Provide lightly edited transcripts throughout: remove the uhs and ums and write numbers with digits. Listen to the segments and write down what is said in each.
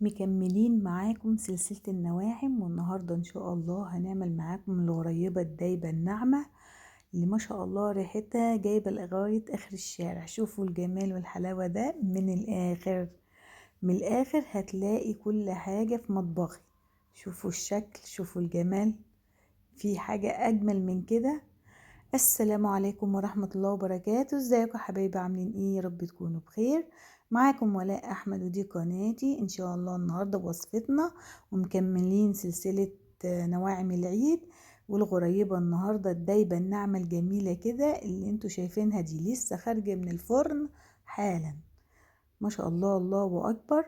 مكملين معاكم سلسلة النواعم، والنهاردة ان شاء الله هنعمل معاكم الغريبة الدايبة الناعمة اللي ما شاء الله ريحتها جايبة لغاية اخر الشارع. شوفوا الجمال والحلاوة ده من الاخر، من الاخر هتلاقي كل حاجة في مطبخي. شوفوا الشكل، شوفوا الجمال، في حاجة اجمل من كده؟ السلام عليكم ورحمة الله وبركاته. ازيكم حبايبي، عاملين ايه؟ يا رب تكونوا بخير. معاكم ولاء احمد ودي قناتي. ان شاء الله النهارده بوصفتنا ومكملين سلسلة نواعم العيد والغريبة. النهارده الدايبة الناعمة الجميلة كده اللي انتوا شايفينها دي لسه خارجة من الفرن حالا، ما شاء الله، الله اكبر.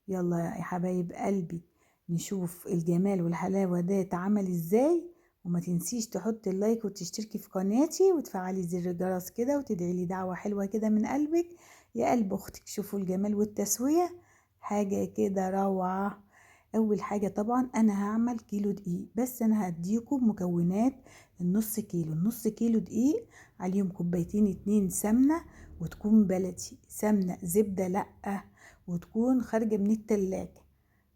يلا يا حبايب قلبي نشوف الجمال والحلاوة ده اتعمل ازاي. وما تنسيش تحطي اللايك وتشتركي في قناتي وتفعلي زر الجرس كده وتدعي لي دعوة حلوة كده من قلبك يا قلب اختك. شوفوا الجمال والتسوية، حاجة كده روعة. اول حاجة طبعا انا هعمل كيلو دقيق، بس انا هديكم مكونات النص كيلو. النص كيلو دقيق عليهم كوبايتين 2 سمنة، وتكون بلدي، سمنة زبدة لأ، وتكون خارجة من التلاجة.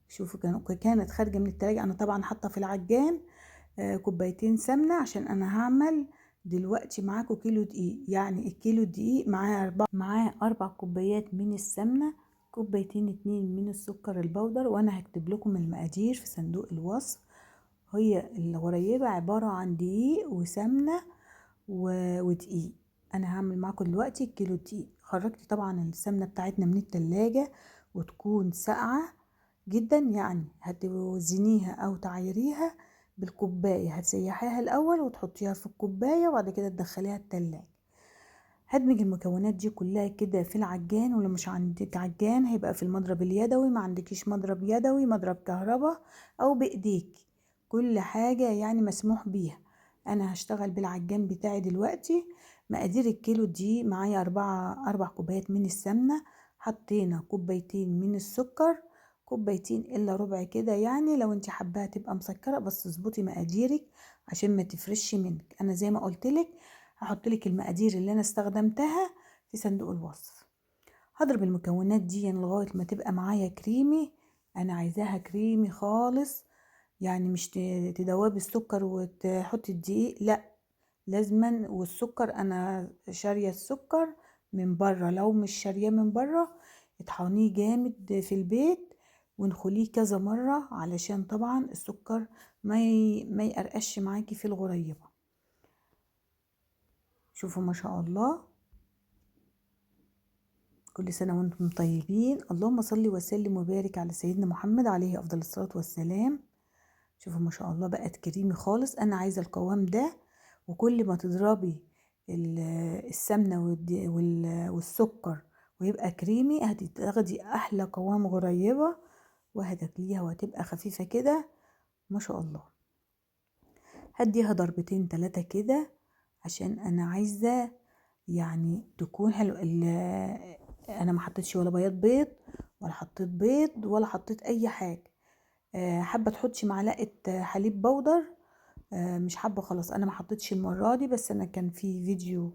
شوفوا كانت خارجة من التلاجة. انا طبعا حاطة في العجان كوبايتين سمنة عشان انا هعمل دلوقتي معاكم كيلو دقيق. يعني الكيلو دقيق معاه 4 كوبايات من السمنة، كوبايتين 2 من السكر البودر، وانا هكتب لكم المقادير في صندوق الوصف. هي الغريبة عبارة عن دقيق وسمنة ودقيق. انا هعمل معاكم دلوقتي الكيلو دقيق. خرجت طبعا السمنة بتاعتنا من التلاجة وتكون ساقعة جدا، يعني هتوزنيها او تعايريها بالكوباية، هتسيحيها الاول وتحطيها في الكوباية وبعد كده تدخليها التلاجة. هدمج المكونات دي كلها كده في العجان، ولو مش عندك عجان هيبقى في المضرب اليدوي، ما عندكيش مضرب يدوي مضرب كهرباء او بايديك، كل حاجة يعني مسموح بيها. انا هشتغل بالعجان بتاعي دلوقتي. مقادير الكيلو دي معايا 4 كوبايات من السمنة، حطينا كوبايتين من السكر، كوبايتين الا ربع كده، يعني لو انت حباها تبقى مسكره بس اظبطي مقاديرك عشان ما تفرش منك. انا زي ما قلتلك هحطلك المقادير اللي انا استخدمتها في صندوق الوصف. هضرب المكونات دي لغايه ما تبقى معايا كريمي. انا عايزاها كريمي خالص، يعني مش تدوبي السكر وتحطي الدقيق، لا لازما. والسكر انا شاريه السكر من بره، لو مش شاريه من بره اطحنيه جامد في البيت ونخليه كذا مرة علشان طبعا السكر ما يقرقش معاكي في الغريبة. شوفوا ما شاء الله، كل سنة وانتم طيبين. اللهم صل وسلم وبارك على سيدنا محمد عليه افضل الصلاة والسلام. شوفوا ما شاء الله بقت كريمي خالص. انا عايزة القوام ده، وكل ما تضربي السمنة والسكر ويبقى كريمي هتاخدي احلى قوام غريبة وهتاكليها وهتبقى خفيفة كده ما شاء الله. هديها ضربتين 3 كده عشان انا عايزة يعني تكون حلو. انا ما حطيتش ولا بياض بيض ولا حطيت بيض ولا حطيت اي حاجة. حابة تحطي معلقة حليب بودر، مش حابة خلاص. انا ما حطيتش المرة دي، بس انا كان في فيديو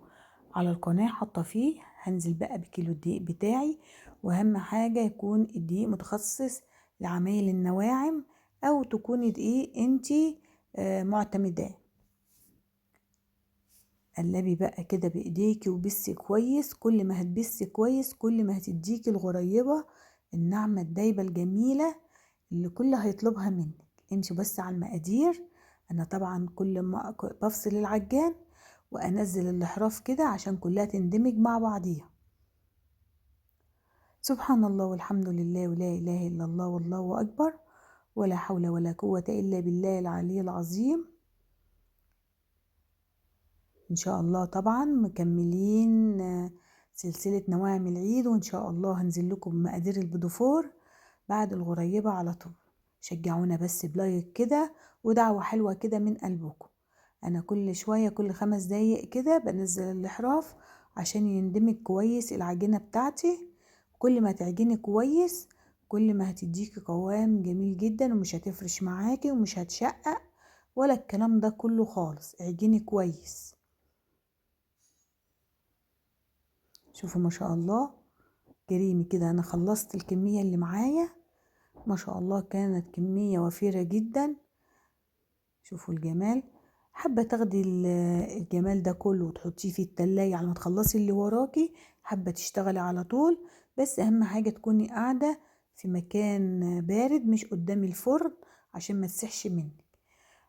على القناة حاطة فيه. هنزل بقى بكيلو الدقيق بتاعي، واهم حاجة يكون الدقيق متخصص لعمايل النواعم او تكوني دقيق انتي معتمداه. قلبي بقى كده بايديكي وبسي كويس. كل ما هتبسي كويس كل ما هتديكي الغريبة الناعمة الدايبة الجميلة اللي كل هيطلبها منك. امشي بس على المقادير. انا طبعا كل ما بفصل العجان وانزل الاحراف كده عشان كلها تندمج مع بعضيها. سبحان الله والحمد لله ولا اله الا الله والله اكبر ولا حول ولا قوة الا بالله العلي العظيم. ان شاء الله طبعا مكملين سلسلة نواعم العيد، وان شاء الله هنزل لكم مقادير البدوفور بعد الغريبة على طول. شجعونا بس بلايك كده ودعوة حلوة كده من قلبكم. انا كل شوية كل 5 دقايق كده بنزل الاحراف عشان يندمج كويس العجينة بتاعتي. كل ما تعجني كويس كل ما هتديكي قوام جميل جدا، ومش هتفرش معاكي ومش هتشقق ولا الكلام ده كله خالص. اعجني كويس. شوفوا ما شاء الله كريمي كده. انا خلصت الكمية اللي معايا ما شاء الله كانت كمية وفيرة جدا. شوفوا الجمال. حابة تاخدي الجمال ده كله وتحطيه في التلاجة على ما تخلصي اللي وراكي، حابة تشتغلي على طول، بس اهم حاجة تكوني قاعدة في مكان بارد مش قدام الفرن عشان ما تسحش منك.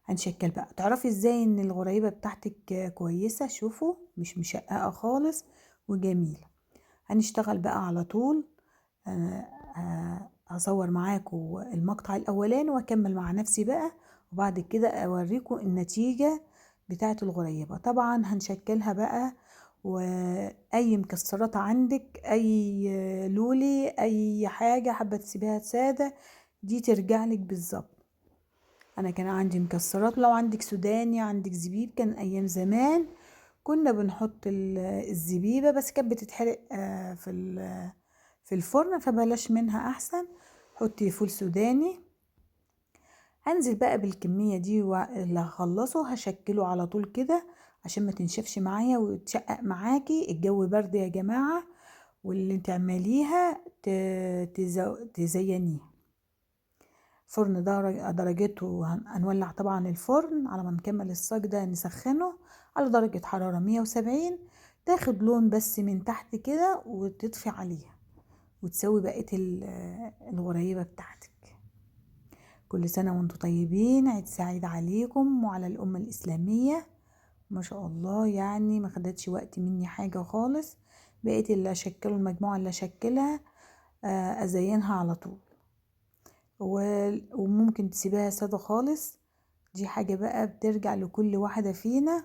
هنشكل بقى. تعرفي ازاي ان الغريبة بتاعتك كويسة؟ شوفوا مش مشققة خالص وجميلة. هنشتغل بقى على طول. هصور معاكم المقطع الاولاني واكمل مع نفسي بقى، وبعد كده اوريكم النتيجة بتاعة الغريبة. طبعا هنشكلها بقى، واي مكسرات عندك، اي لولي، اي حاجة حابة تسيبيها سادة، دي ترجع لك بالظبط. انا كان عندي مكسرات، لو عندك سوداني، عندك زبيب، كان ايام زمان كنا بنحط الزبيبة، بس كانت بتتحرق في الفرن، فبلاش منها احسن. حطي فول سوداني. هنزل بقى بالكمية دي، واللي هخلصه هشكله على طول كده عشان ما تنشفش معايا وتشقق معاكي. الجو برد يا جماعة، واللي تعمليها تزينيها. فرن درجته هنولع طبعا الفرن على ما نكمل الصاج ده، نسخنه على درجة حرارة 170، تاخد لون بس من تحت كده وتطفي عليها وتسوي بقية الغريبة بتاعتك. كل سنة وانتم طيبين، عيد سعيد عليكم وعلى الأمة الإسلامية. ما شاء الله يعني ما خدتش وقت مني حاجة خالص. بقيت اللي أشكله، المجموعة اللي أشكلها أزينها على طول، وممكن تسيبها سادة خالص. دي حاجة بقى بترجع لكل واحدة فينا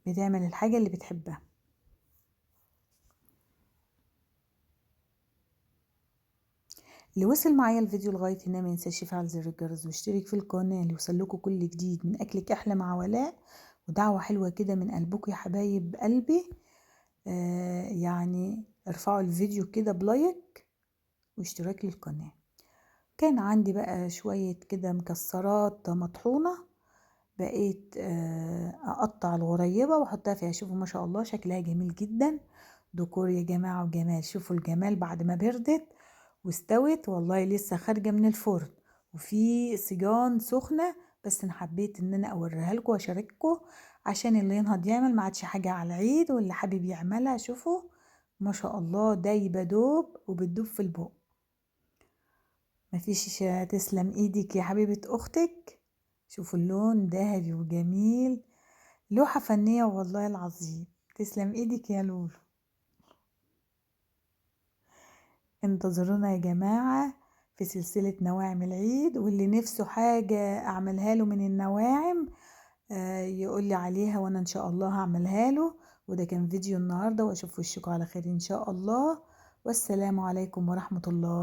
بتعمل الحاجة اللي بتحبها. اللي وصل معايا الفيديو لغاية هنا ما ينساش يفعل زر الجرس ويشترك في القناة ليوصل لكم كل جديد من أكلك أحلى مع ولاء. ودعوة حلوة كده من قلبكم يا حبايب قلبي، يعني ارفعوا الفيديو كده ب like واشتراك للقناة. كان عندي بقى شوية كده مكسرات مطحونة، بقيت أقطع الغريبة وأحطها فيها. شوفوا ما شاء الله شكلها جميل جدا، ديكور يا جماعة وجمال. شوفوا الجمال بعد ما بردت واستوت، والله لسه خارجة من الفرن وفي سجان سخنة، بس انا حبيت ان انا اوريها لكم واشارككم عشان اللي ينهض يعمل، ما عادش حاجة على العيد، واللي حابب يعملها. شوفوا ما شاء الله دايبة دوب وبتدوب في البق، مفيش. تسلم ايدك يا حبيبة اختك. شوفوا اللون ذهبي وجميل، لوحة فنية والله العظيم. تسلم ايدك يا لولو. انتظرونا يا جماعة في سلسلة نواعم العيد، واللي نفسه حاجة اعملها له من النواعم يقول لي عليها وانا ان شاء الله هعملها له. وده كان فيديو النهاردة، واشوف وشكم على خير ان شاء الله. والسلام عليكم ورحمة الله.